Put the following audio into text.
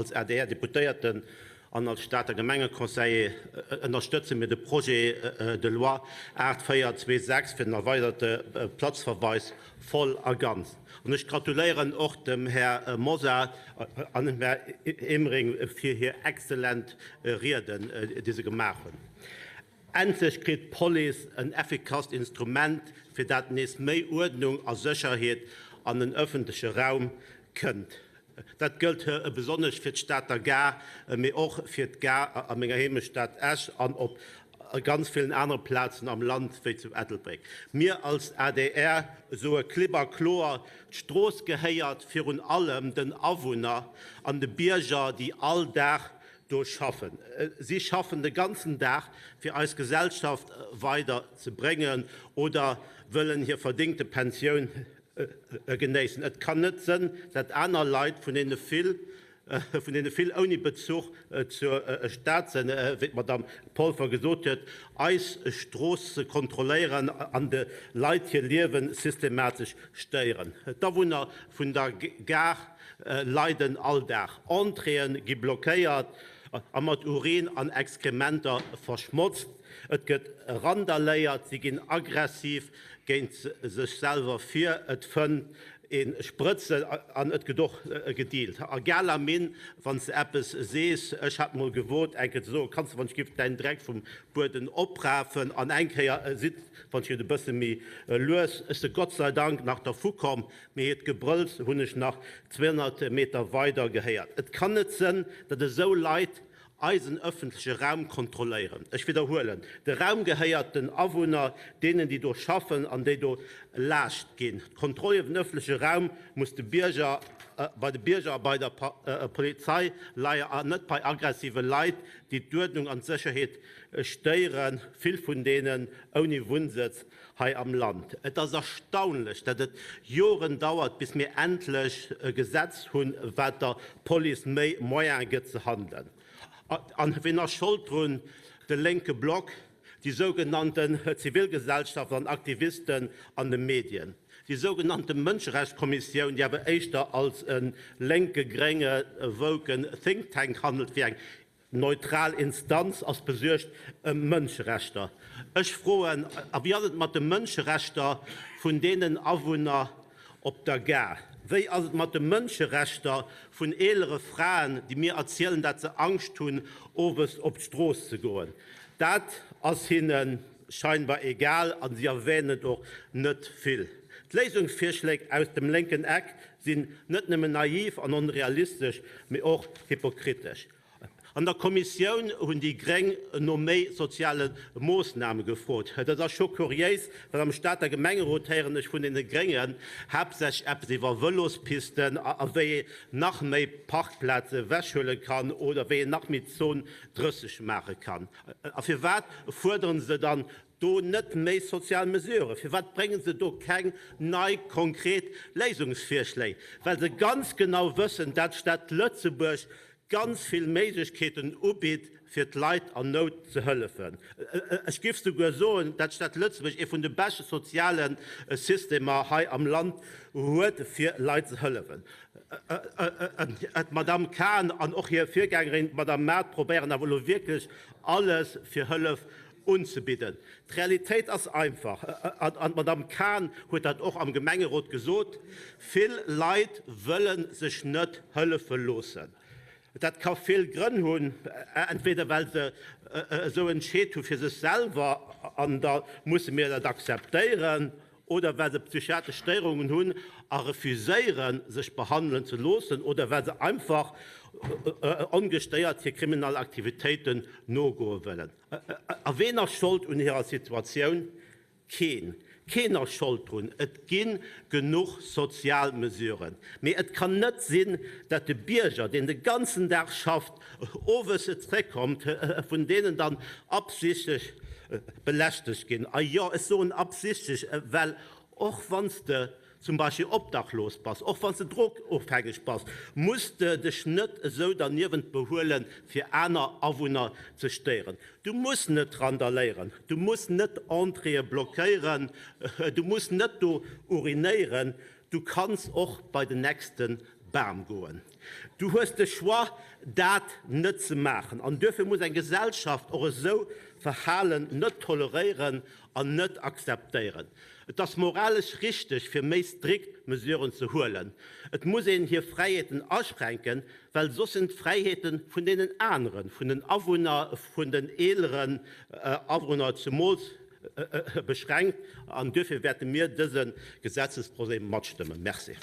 Als ADR-Deputéierten an als Stater Gemengeconseiller ënnerstëtze mir de Projet de loi 8426 fir den erweiderte Platzverweis voll a ganz. An ech gratuléieren och dem Här Mosar an dem Här Emering fir hir exzellent Rieden, déi se gemaach hunn. Endlech kritt d'Police en effikasst Instrument, fir dat nees méi Uerdnung a Sécherheet an den ëffentleche Raum kënnt. Dat gëllt besonnesch fir d'Stater Gare, mee och fir d'Gare a menger Heemechtsstad Esch an op ganz villen anere Plazen am Land, wéi zu Ettelbréck. Mir als adr soe klipp a kloer, D'Strooss gehéiert virun allem den Awunner an de Bierger, déi all Dag do schaffen. Si schaffen de ganzen Dag, fir eis Gesellschaft weider ze bréngen oder wëllen hir verdingte Pensioun genéissen. Et kann net sënn, dat aner Leit, vun deene vill, vun deene vill ouni Bezuch zur Stad sënn, wéi d'Madamm Polfer gesot huet, eis Strooss ze kontrolléieren an de Leit hir Liewe systematesch stéieren. D'Awunner vun der Gare leiden all Dag. Entréeë gi blockéiert a mat Urin an Exkrementer verschmotzt. Et gëtt randaléiert, si ginn aggressiv géint sech selwer vir, et fënnt ee Sprëtzen an et gëtt och gedealt. A galer Minn, wann s de eppes sees, ech hat mol gewot eng Kéier ze soen, kanns de wann ech giff däin Dreck vum Bueden oprafen an eng Kéier sidd wann ech giff e bësse méi lues. Ech si Gott sei Dank nach dervu komm, Mee hiert Gebrëlls hunn ech nach 200 Meter weider gehéiert. Et kann net sënn, datt esou Leit eisen ëffentleche Raum kontrolléieren. Ech widderhuelen, De Raum gehéiert den Awunner, deenen, déi do schaffen an déi do laascht ginn. D'Kontroll iwwer den ëffentleche Raum muss de Bierger, bei de Bierger a bei der Polizei leie an net bei aggressive Leit, déi d'Uerdnung an d'Sécherheet stéieren, vill vun deenen ouni Wunnsëtz hei am Land. Et ass erstaunlech, datt et Joren dauert, bis mir endlech e Gesetz hunn, wat der Police méi Moyene gëtt ze handelen. An wien ass Schold drun? De lénke Block, déi sougenannten Zivilgesellschaft an Aktivisten an de Medien, déi sougenannte Mënscherechtskommissioun, déi awer éischter als e lénke, grénge, woken Think Tank handelt wéi eng Neutral Instanz ass besuergt ëm Mënscherechter. Ech froen, A wéi ass et mat de Mënscherechter vun deenen Awunner op der Gare? Wéi ass et mat de Mënscherechter vun eelere Fraen, déi mir erzielen, dat se Angscht hunn, owes op d'Strooss ze goen? Dat ass hinne scheinbar egal a si erwänen et och net vill. D'Léisungsvirschléi aus dem lénken Eck sinn net nëmmen naiv an onrealistesch, mee och hypokritesch. An der Kommissioun hunn déi Gréng no méi soziale Moossname gefrot. Dat ass scho kuriéis, well am Stater Gemengerot héieren ech vun deene Gréngen haaptsächlech eppes iwwer Vëlospisten a wéi ee nach méi Parkplaze ewechhuele kann oder wéi een nach méi Zon 30 maache kann. A firwat fuerdere se dann do net méi sozial Mesuren? Firwat brénge se do keng nei konkret Léisungsvirschléi? Well se ganz genau wëssen, dat d'Stad Lëtzebuerg ganz vill Méiglechkeeten ubitt, fir d'Leit an Nout ze hëllefen. Ech giff souguer soen, dat d'Stad Lëtzebuerg ee vun de beschte soziale Systemer hei am Land huet, fir Leit ze hëllefen. D'Madame Cahen an och hir Virgängerin, d'Madame Mart, probéieren awer elo wierklech alles, fir Hëllef unzebidden. D'Realitéit ass einfach, an d'Madame Cahen huet dat och am Gemengerot gesot, Vill Leit wëlle sech net hëllefe loossen. Dat ka vill Grënn hunn, entweder well se esou entscheet hu fir sech selwer, an da musse mir dat akzeptéieren, oder well se psychiatresch Stéierungen hunn a refuséieren, sech behandelen ze loossen, oder well se einfach ongestéiert hir kriminell Aktivitéiten nogoe wëllen. A ween ass Schold un hirer Situatioun? Keen. Keen ass Schold drun. Et gi genuch sozial Mesuren. Mee et kann net sinn, dat de Bierger, deen de ganzen Dag schafft, owes zréckkommt, vun deenen dann absichtlech belästegt ginn. A jo, ech soen absichtlech, well och wann s de zum Beispill obdachlos bass, och wann s de drogofhängeg bass, muss de dech net esou derniewent behuelen, fir aner Awunner ze stéieren. Du muss net randaléieren, du muss net Entréeë blockéieren, du muss net do urinéieren, du kanns och bei den nächste. Bam goen. Du hues de Choix, dat net ze maachen. An duerfir muss eng Gesellschaft och esou Verhalen net toleréieren an net akzeptéieren. Et ass moralesch richteg, fir méi strikt Mesuren ze huelen. Et muss een hir Fräiheeten aschränken, well soss sinn d'Fräiheete vun deenen aneren, vun den Awunner, vun den eeleren Awunner zemools, beschränkt. An duerfir wäerte mir dëse Gesetzesprojet matstëmmen. Merci.